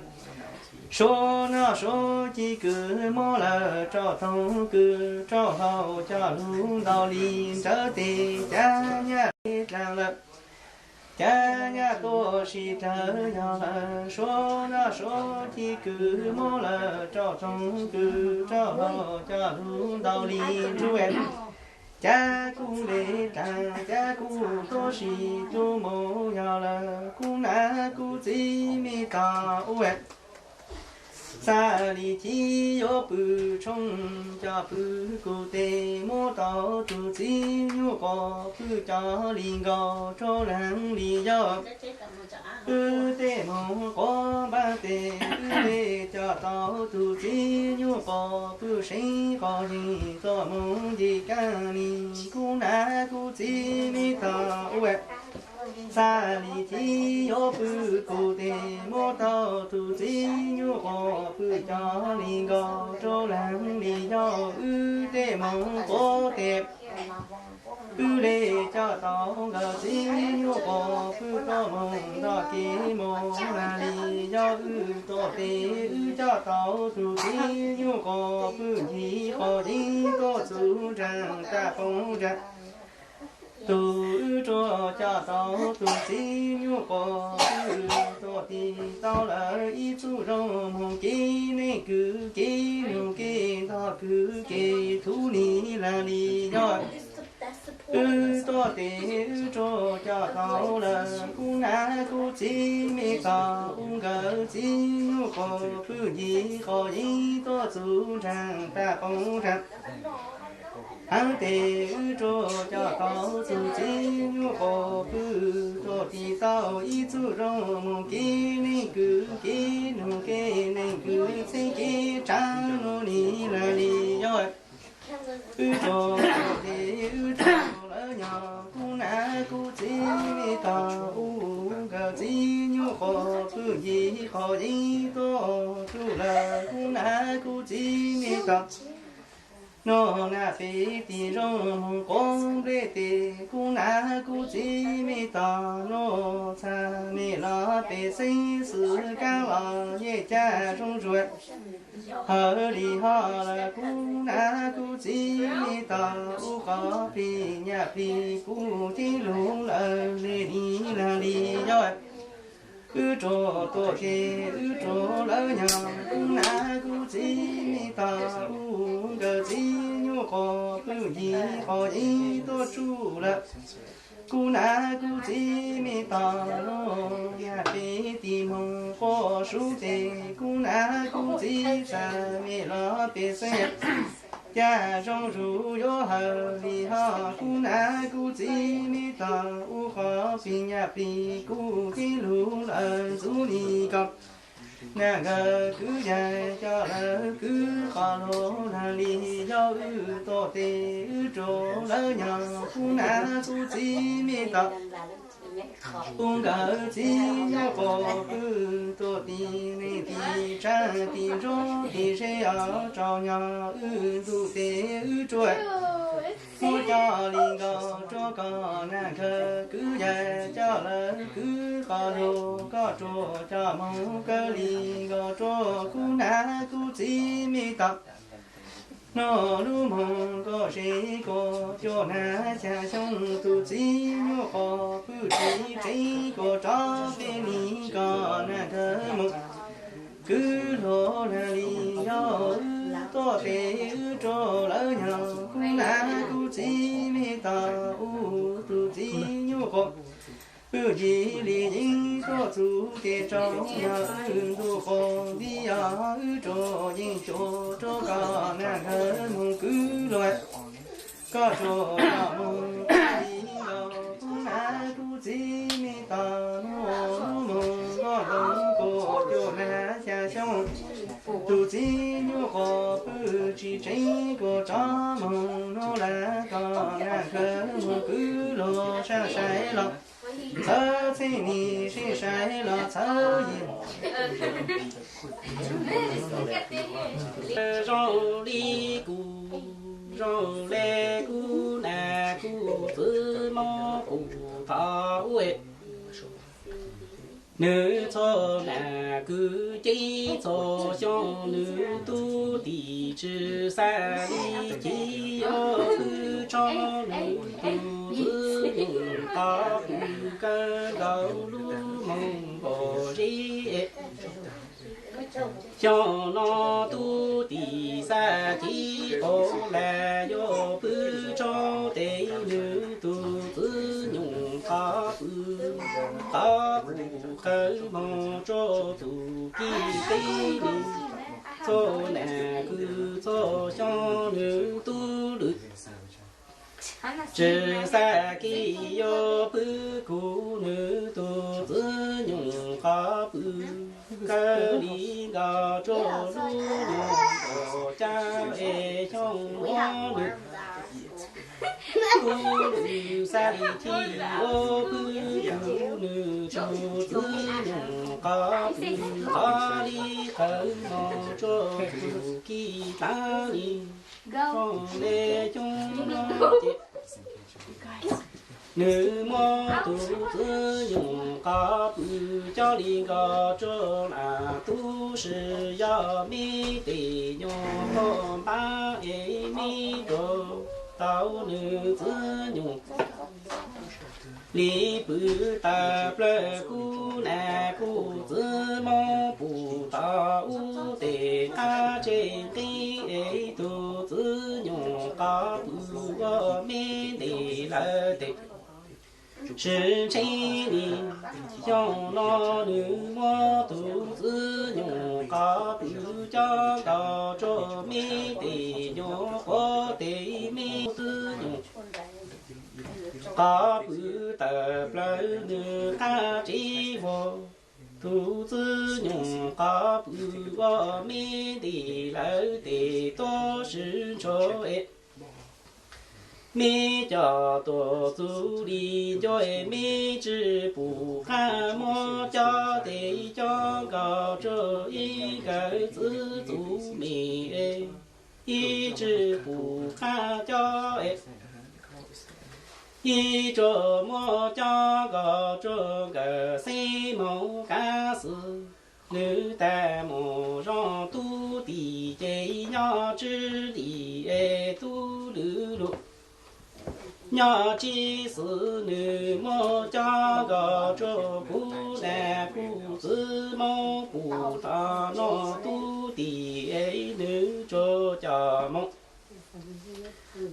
Suav noj suav ci kwv muab lawm rau toog kws rau hlau coj lug ntaus li nrawv tes cav nyaj le dlaag lawm. Cav nyaj tuab si rawv yog lawm, suav noj suav ci kwv muab lawm rau toog kws rau hlau coj lug ntaus li ntsuj. Cav kuj le dlaag cav kuj tuab si tuab mus yog lawm, kuv nam kuv txiv me tog ua. Xav li ci yuav pw tshoob coj pw kuv tes muab tau tug txiv nyuj quas pw cov li nkaus rau leeg li yog. Wb tej moog quav npaab tes wb le coj tau tug txiv nyuj quas pw seev qos yeeg tuaj moog nce kaaj li, kuv nam kuv txiv me tog ua. Xav li ci yuav pw kuv tes muab tau tug txiv nyuj quas pw cov li nkaus rau leeg li yog. Wb tej moog quav tes wb le coj tau nkawd txiv nyuj quas pw tuaj moog nrog kev moog lag li yog. Wb tuaj tes wb coj tau tug txiv nyuj quas pw ncig qos yeeb tuaj txug nraag tag poob nraag. Tug wb rua coj tau tug txiv nyuj quas pw tuaj tes tau lawm ib txuj zoo moog kev neeg kws kev nug kev ntog kws kev thub ni lag li yog. Wb tuaj tes wb rua coj tau lawm kuv nam kuv txiv me tog ua nkawd txiv nyuj quas pw ncig qos yeeb tuaj txug nraag tag poob nraag. Haav tes wb rua coj tau tug txiv nyuj quas pw tuaj tes tau ib txuj zoo moog kev neeg kws kev nug kev neeg kws txheeb kev tsav nuav ni lag li yog. Wb rua tes wb rua lawv nyog kuv nam kuv txiv me tog ua nkawd txiv nyuj quas pw ncig qos yeeb tuaj txug lawm kuv nam kuv txiv me tog. Nuav nam pem tim zoo moog quav nplej tes kuv nam kuv txiv me tog nuav txha me los pem xeeb xwm kaab los yeej caj zoo zuag. Hawv li hov lawm kuv nam kuv txiv me tog ua qhov plig nyaj plig kuv ceeb lug lawm le li lag li yog. Wb rua tuaj tes wb rua lawv nyog kuv nam kuv txiv me tog ua nkawd txiv nyuj quas pw ncig qos yeeb tuaj txug lawm. Kuv nam kuv txiv me tog nuav nyaj pem tim moog quaj sub tes kuv nam kuv txiv txha me los pem xeeb. Caj zoo zuag yuav hawv li hov kuv nam kuv txiv me tog ua qhov plig nyaj plig kuv ceeb lug lawm ntxuv li ko. Nam nkawd kwv yaig coj lawv kwv qos lug lag li yog. Wb tuaj tes wb rua lawv nyog kuv nam kuv txiv me tog ua nkawd txiv nyuj quas pw tuaj tim neeg tim tsav tim ntsuab tim ze os rau nyog wb ntuj tes wb rua. Muab coj li nkaus rua koj nam nkawd kwv yaig coj lawv kwv qos lug koj rua coj moog kawg li nkaus rua kuv nam kuv txiv me tog. Nuav lub moog koj ze koj coj nam xya xyoo tug txiv nyuj quas pw tsis tseeb koj rov peb li koj nam nkawd moog. Kwv lug lag li yog wb tuaj tes wb rua lawv nyog kuv nam kuv txiv me tog ua tug txiv nyuj quas pw ncig li yeeb tuaj txug tes tsaus yog wb ntuj quas nti yog wb rua yeej cuag rua koj nam nkawd moog kwv lug. Koj rua koj moog Txiv me tos hnub mus noj hloov kuv cuag nag xya xyoo, tus txiv nyuj qos pw tsis tseev kuv rov moog hnub lawm, koj naj kawg moog kwv luag sab sai los txhawb txheej nis, sib sai los txhawb yim. Zoo li kuv, zoo li kuv naj kuv txiv moog puv tod ua, nws txhua naj kws ceeb txhua xyoo, nws tub tim tsi xav li ci, yuav pw tso nws tus txiv nyuj qos pw kawg nkaus lub moog npaum zeb. Xyoo no tub tim xav ci, qhov lawm yuav pw tso tes nws tus txiv nyuj qos pw, qos pw qawg moog tso tus kis teb li. Txhua naj kws txhua xyoo nws tub lwm tsi xav kis yuav pw kuv nws tus txiv nyuj qos pw kawg li nkaus tso lub nyuam nkaus caj es xyoo no nws tub lwm xav li ci, yuav pw kuv nws tus txiv nyuj qos pw, qos li qawg moog tso tus kis dlaab li. Zoo le xyoo no ces nws muab tus txiv nyuj qos pw coj li nkaus tso, nws tub sis yog me tes nyuag quaj npab es me rua tau nws txiv nyuj li pw tawm plaws. Kuv naj kuv txiv moog puv tod ub, tes qab tseg nqi es tus txiv nyuj qos pw ua me ntes lawm tes, sis ntshe li xyoo no nws muab tus txiv nyuj qos pw coj nkaus tso, me tes nyuag quaj tes me txiv nyuj qos pw tawm plaws nws qab tsib vuag. Tus txiv nyuj qos pw ua me ntes lawm tes tuaj sis ntshua es, me coj tuaj txug li ncua es me tsi pum qab muab coj tes coj nkaus tso, ib nkawd txiv txuv me es ib tsi pum qab coj es, ib tsuag muab coj nkaus tso nkawd xeeb moog kav xwm. Nws tag mus zoo tub tim ces nyob tsib lim es tub lwm lug nyob tsib xwm. Nws muab coj nkaus tso kuv naj kuv txiv moog puv tod no tub tim es nws tsuag coj moog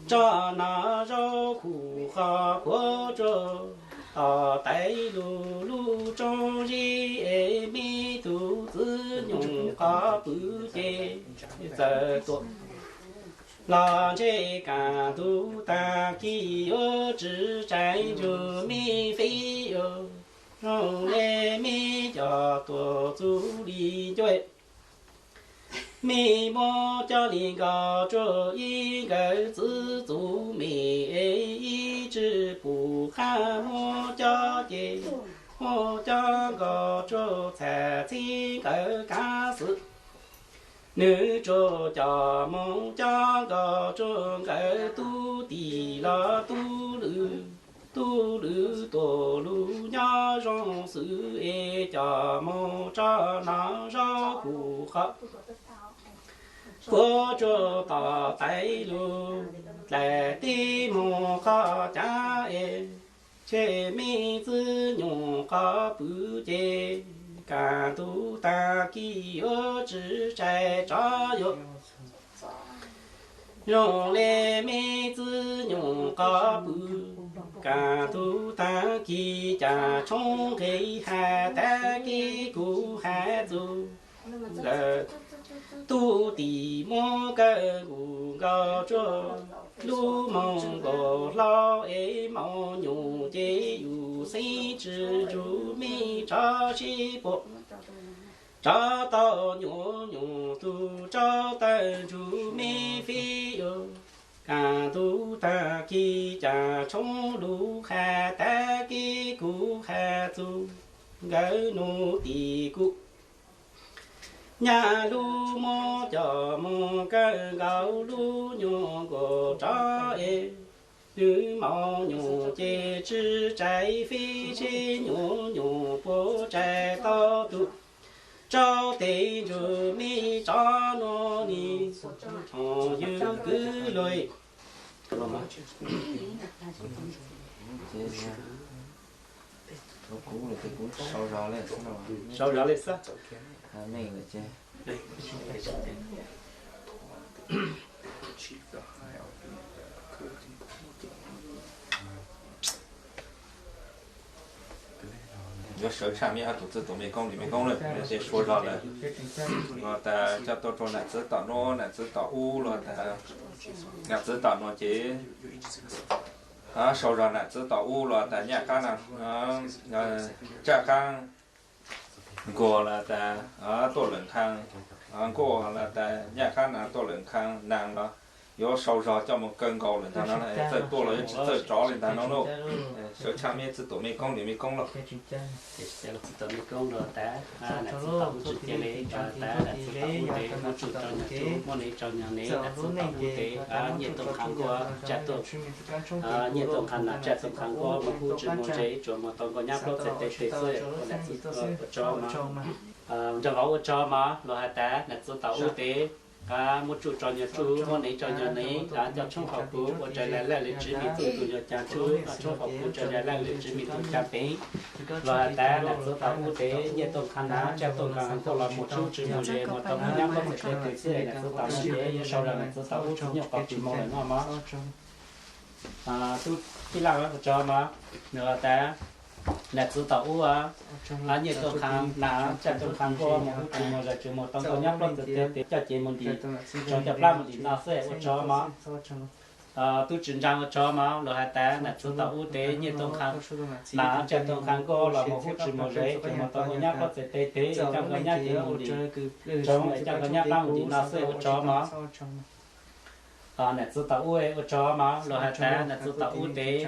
tso nov zaub khuv qhov khuav tsuag tom tais lug lub roob zeb es me tug txiv nyuj qos pw ces txawm tuaj los ntshe kav tug tag kis yuav tsi tsaij ntsug me feb yuav zoo le me coj tuaj txug li ncua. Me muab coj li nkaus tsuag ib nkawd txiv txuv me es ib tsi pum qab muab coj ces muab coj nkaus tsuag txhaj txhib nkawd kav xwm. Nws tsuag coj moog coj nkaus tsuag nkawd tub tim los tub lwm, tub lwm tuaj lug nyob zoo xwm es coj moog tso nov zaub khuv qhov khuav tsuag tom tais lug dlaim teb moog qhov cav es, ntshe me txiv nyuj qos pw ces kav tug tag kis yuav tsi tsaij tso yuav zoo le me txiv nyuj qos pw. Kav tug tag kis cas tshoob nqes has tag kis kuv has txug lawm, tub tim muab kawg nkaus tsuag Lub moo nkaus hlau es moo nyuam ces yus xeeb tsis ntsuj me tso sib puas. Tso tau nyuam nyuam tus tso tawm ntsuj me fij yus. Kaj ntug tag kis cas tshoob lub qha tag kis kuv qha txug nkawd nug tim kuv. Nyaj lub muab coj mus kawm nkaus lub nyuam nkaus tso es, nws maum nyuam ces tsis tsaij fij tsheb nyuam nyuam puas tsaij tau tus tso tes ntsuj me tso no ni. Thaum ywg kwv luag Kuv, kuv sau zog li xwb. Sau zog li xwb. Meej lawm ces. Yuav sawv tshaj me ob tug txwj tus mej koob li mej koob lawm, ces sau zog lawm. Los tas coj tuaj rau nam txwv tom nuav nam txwv tom ub los tas, nam txwv tom nuav ces sau zog nam txwv tom ub los tas nyaj qab na, tsaj qab nkuaj los tas tuaj lawm nqha, nkuaj los tas nyaj qab na tuaj lawm nqha, nas los yuav sau zog coj mus kaw nkaus lawm ntag no, txawj tuaj los yuav tsis txawj rov li ntag no lauj. Sawv tshaj me txwj tus mej koob li mej koob lauj. Txwj tus mej koob los tas, nam txwv tom ub tsis cia li, tas nam txwv tom ub tes muab tsuj rau nyuag tsuj, muab nev rau nyuag nev, nam txwv tom ub tes nyiaj tuaj nqha nkuaj tsaj tuaj, nyiaj tuaj nqha nas tsaj tuaj nqha nkuaj mus hub tsis muaj ze, tsuas muaj tau nkaus nyab plaub txhais tes tes xwb, ua nam txwv ua tsaug mas. Nraug vauv ua tsaug mas, luag has tas nam txwv tom ub tes muab tsuj rau nyuag tsuj, muab nev rau nyuag nev, coj tshoob qhov kuv ua raws li laj li tswv me txwv tus nyuag caag tsuj, tshoob qhov kuv raws li laj li tswv me tus caag peev. Luag has tas nam txwv tom ub tes nyiaj tuaj nqha nas tsaj tuaj nqha nkuaj los mus hub tsis muaj ze, muaj tau nkaus nyab plaub txhais tes tes xwb, nam txwv tom ub tes yuav sau zog nam txwv tom ub tsis nyuaj qhov twg moog lawm no mas. Tub Pij Laj ua tsaug mas, nws has tas nam txwv tom ub nyiaj tuaj nqha nas tsaj tuaj nqha nkuaj mus hub tsis muaj ze, tsuas muaj tau nkaus nyab plaub txhais tes tes, coj cev mus ntim, tsuas coj plab mus ntim no xwb, ua tsaug mas. Tub Tswv Ntsaa ua tsaug mas, luag has tas nam txwv tom ub tes nyiaj tuaj nqha nas tsaj tuaj nqha nkuaj los mus hub tsis muaj ze, tsuas muaj tau nkaus nyab plaub txhais tes tes, coj nkaus nyab cev mus ntim, tsuas coj nkaus nyab plab mus ntim no xwb, ua tsaug mas. Nam txwv tom ub ua tsaug mas, luag has tas nam txwv tom ub tes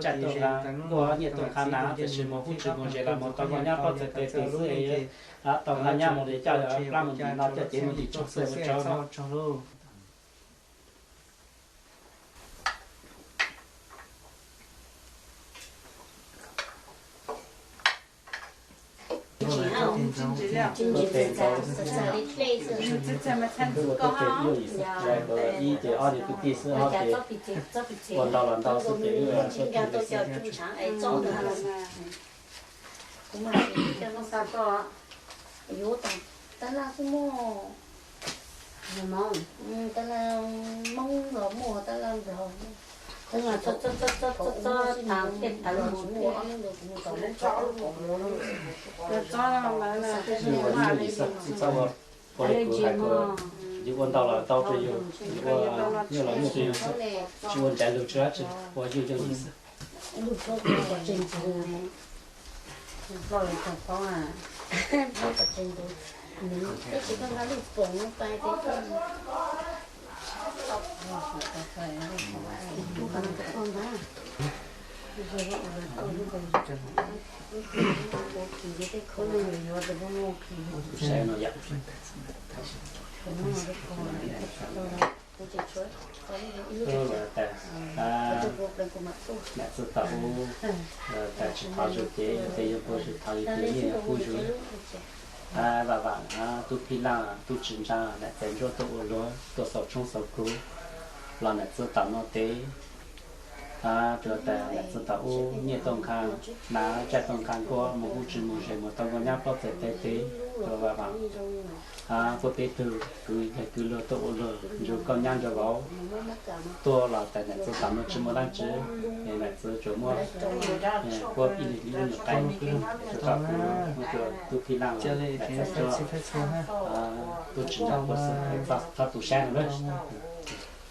tsaj tuaj nqha nkuaj nyiaj tuaj nqha nas, tiam sis mus hub tsis muaj ze los muaj tau nkaus nyab plaub txhais tes tes xwb, tau nqha nyab mus li coj plab mus ntim no coj cev mus ntim tsuag xwb, ua tsaug mas. Ib ces ob niag kwv tij xwb, ob ces ua ntau los ntau xwb ces wb Kuv mas coj no xa koj, yuav tas, tab laj kuj muaj, tab laj Hmoob los muaj, tab laj Nplog, tab laj txob, txob, txob, txob, txob tas tej tawv los muaj, kuv mus tom Hmoob txob, txob, txob, ua li kuv hais, yus ua ntau los tau rau yus, yus ua nyuaj los nyuaj rau yus xwb, tsis ua ntsaiv lus tsis dab tsi, ua yooj yooj yim xwb. Lub pob tseeg ntxuv, ploj li tsoom pob, pob tseeg ntxuv, nws tab sis koj nqa lub poom no pais ces koj, koj ntag, koj lub poom, lub poom, lub poom, lub poom, lub poom, lub poom, lub poom, lub poom, Nam txwv tom ub, tas tsis thov zug ces tej yog puas tsis thov yus ces yeej yog pub zug. Vam vam tub Phij Laj, tub Tswv Ntsaa, nam txais ntsuab tuaj ua luag, tuaj xaus tshoob xaus kug los nam txwv tom no tes, rua tas nam txwv tom ub nyiaj tuaj nqha, nam tsaij tuaj nqha nkuaj mus hub tsis mus zes mus tau nkaus nyab plaub txhais tes tes, rua vam vam puab peb tug kwv yawg kwv luag tuaj ua luag nrug koj nyab nrug vauv tuaj los tas nam txwv tom no tsis muaj dlaab tsi, nam txwv tsuas muab puab ib leeg ib lub nyuag qaib rua koj kuv, muab rua tub Phij Laj, nam txwv tub Tswv Ntsaa puab xwb, txhob tu sab no lawm.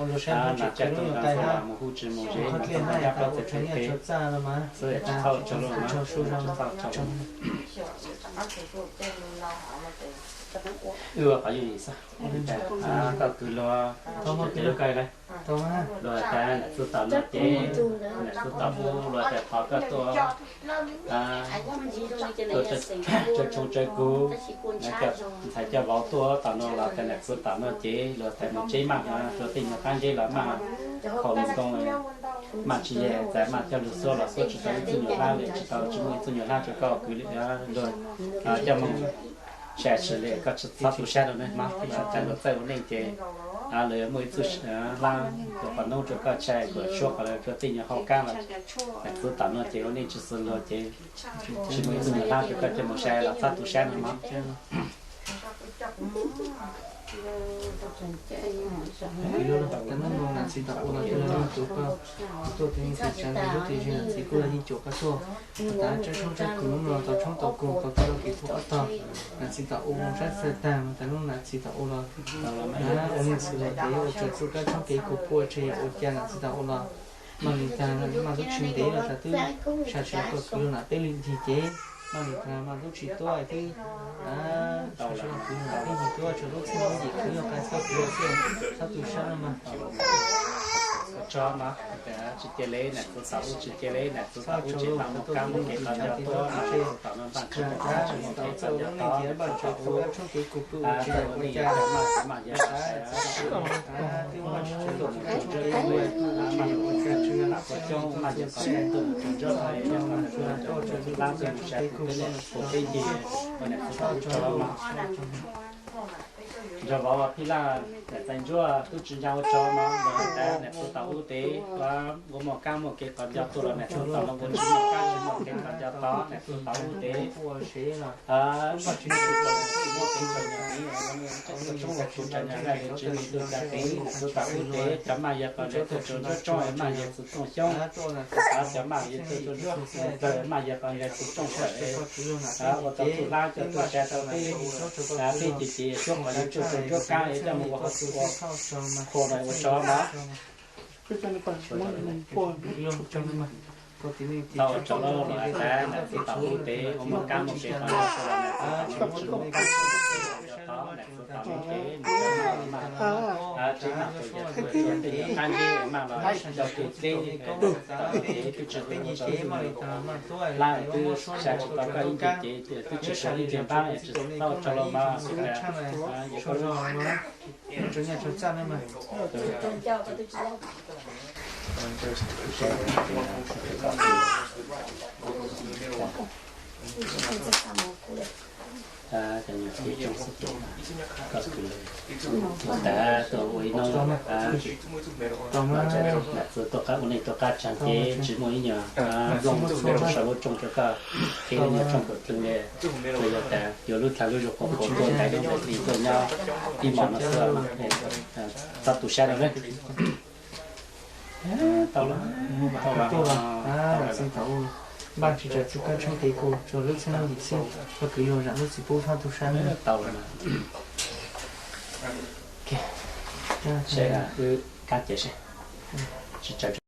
ua luag saib mus tsis kawg lub nyuag qai hab, mus hu tsis mus zeb mus txog nyob plaub txhais tes pem xwb, tsis txhob ua tsaug lawm, tsis txhob ua tsaug lawm. Wb ua qhov yooj yim xwb. Koj kwv luag, tsis tau lub koj lawm. Luag tas nam txwv tom no ces, nam txwv tom ub luag tas thov koj tuaj, tuaj tsaws tshoob tsaws kub, coj ntxhais coj vauv tuaj tom no los tas nam txwv tom no ces luag tas mus tseb maj, rua tej nyuag qab nteb los maj, khaus lus ntoo, maj tsis yeg tas maj coj lug xuab los xuab tsis tau ib txoj nyuag hlab li, tsis tau tsis muaj ib txoj nyuag hlab rua koj kwv luag coj moog sai tshwm li, koj txhob tu sab rau neb hmab, tas luag txawj ua neej ces luag yuav muaj ib txoj hlab, luag qhov noob rua koj tshai, kuas suab qhov rua tej nyuag hauj kab los, nam txwv tom no ces ua neej tsis xws luag ces tsis muaj ib txoj nyuag hlab rua koj coj moog sai los txhob tu sab no mog. Hnub no nam txiv tom ub los coj lug cuag koj tuaj tes neeg tes tsav ntawm lub tsev, nam txiv kuj los yeej cuag koj tuaj. Has tas tsaws tshoob tsaws kub hnub no tau tshoob tau kub tau tag lub kev pub ob tog, nam txiv tom ub zoo sab xwb tag, has tas hnub nam txiv tom ub los ua neej xwb los ces yuav ua tsaug txuj kab tshoob kev kub puab tseg yuav ua cas nam txiv tom ub los maj li tag, maj lub tshwv ntev los tas twb sam sim koj kwv luag nam peb lub ncig ces maj li tag, maj lub tshwv tuab twb sam sim koj kwv luag nam peb ncig tuab tsaws lub txheeb lub ncig kwv luag qai txhob kwv luag xwb, txhob tu sab mas. Tso mas, tsis cia li nam txwv tom ub, tsis cia li nam txwv tom ub, tsis tau muaj kab muaj kev qhov nco tuab, nam txwv tom no npaj tsis muaj kab tsis muaj kev qhov nco tod, nam txwv tom ub, txawm ua neej yog maj maj yog tuaj mus tsaug ntsab, tuaj mus tsaug ntsab, ua coob maj yog qhov tuaj mus tsaug ntsab, yog qhov nam txwv tom ub, hlab tuaj mus sai pub peb lub pub peb ncig, ua nam txwv tom ub tso mas. Nrog vauv Phij Laj, nam txais ntsuab tub tsis ntsa ua tso mas, los tas nam txwv tom ub tes, ua muaj kab muaj kev qhov nco tuaj los nam txwv tom no ua tsis muaj kab tsis muaj kev qhov nco tod, nam txwv tom ub tes, nam txwv tom ub tes, nam txwv tom ub tes, cov maj yog qhov ntsais tuaj tsaug ntsuab tsoob, maj yog txwv tooj xyoob, cov maj yog txwv tooj ntsuab, maj yog qhov ntsais txwv tooj sawm, ua tau txuj hlab coj tuaj sai tau peb, peb ces ces suab qhov yuav tuaj tsaug ntsuab kab coj mus ua qhua los ua tso mas. Tau ua tso los tas nam txwv tom ub tes ua muaj kab muaj kev qhov nco tuaj los nam txwv tom ub tsis muaj kab tsis muaj kev qhov nco tod, nam txwv tom ub tes mus tsaug maj, tsev maj tsaug yog tuaj tsuag tej nyuag qab nteb maj los rau kev dleb, tom ub tes twb tsis tau ua tso hlab, twb sai tsis tau koj ib ncig ces twb tsis tau ib ncig npab, tsis tau tso los mas, yog koj Cov nyuag txiv tsoob xwb ces koj kwv lawm, tas tuaj ua ib hnub, nam txwv tuaj qab ua neej tuaj qab tsaug ces tsis muaj ib nyuag nplooj rau saum lub rooj rau koj, qhib lub nyuag rooj kaum tw li, tsuas yog tas yuav lub thav lub zug qhuav qhuav tuaj ntais lub ntawd li tuaj nyob ib hmos no xwb, txhob tu sab rau lawm. Tau lawm, tau lawm, tau lawm. Npaj tsis tsaws txuj kab tshoob kev kub tsaug lub txheeb lub ncig xwb, koj kwv luag zam lub txim pub txhob tu sab. Tau lawm. Seb wb kab ces seb, tsis tsaws